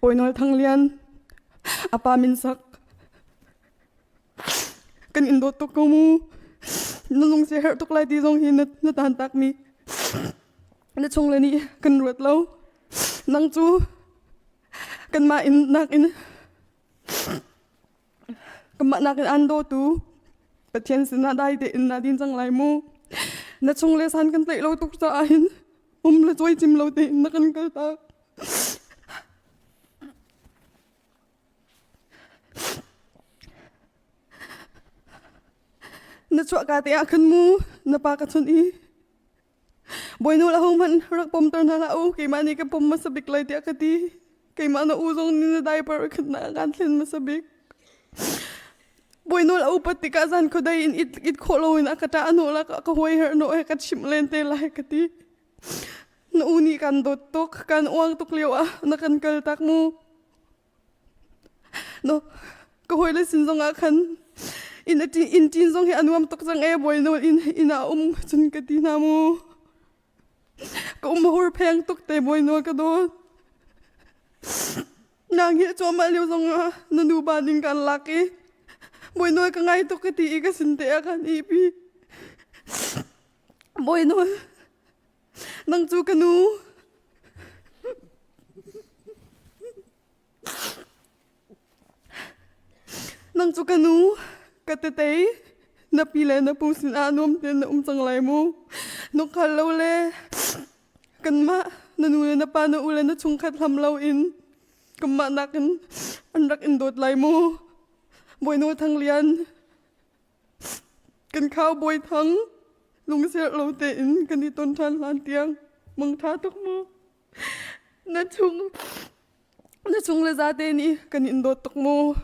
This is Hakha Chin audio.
Bawinawl Thang Lian, a pa min sak. Kan in dawt tuk ko mu. Na lung si herh tuk lai ti zong hi na, na tan tak mi. Na chung le nih kan ruat lo. Nang cu kanmah in nakin kanmah nakin an dawtu Pathian sinah dai tein na din cang lai mu. Na chung le san kan tlaih lo tuk caah hin um le cawi cim lo tein na kan kal tak. Na chuah ka te ah khan mu na pa ka chun i Bawinu le hohmanh rak pomter hna hlah u, keimah nih ka pom hmasa bik lai tiah ka ti. Keimah na u zong nih na diaper khat na kan thlen hmasa bik. Bawinu le upat tikah zan khuadei in it, it khawh loin a ka ṭah hnawh la ka huai herh hnawh he ka chimh len te lai ka ti. Na u nih kan dawt tuk, kan uang tuk lio ah na kan kal tak mu. No, ka hawile sin zong ah khan inn inn ṭin zong hi a nuam tuk cang e bawinu inn inn ah um cun ka ti hna mu. Ka um hur pheng tuk te bawinu ka dawt. Nang hi cuahmah lio zong ah na nu ba ning kan lak i bawinu ka ngai tuk ka ti i ka sin te ah khan ihpi. Bawinu nang cu ka nu Nang cu ka nu, ka tetei, na pi le na pu sinah nuam tein na um cang lai mu. Nukhal lo le kanmah na nu le na pa na u le na chungkhat hlam loin kanmah nakin an rak in dawt lai mu. Bawinu Thang Lian, kan khau Bawi Thang, lungserh lo tein kan i ton ṭhan hlan tiang mangṭha tuk mu. Na chung na chung le zate nih kan in dawt tuk mu.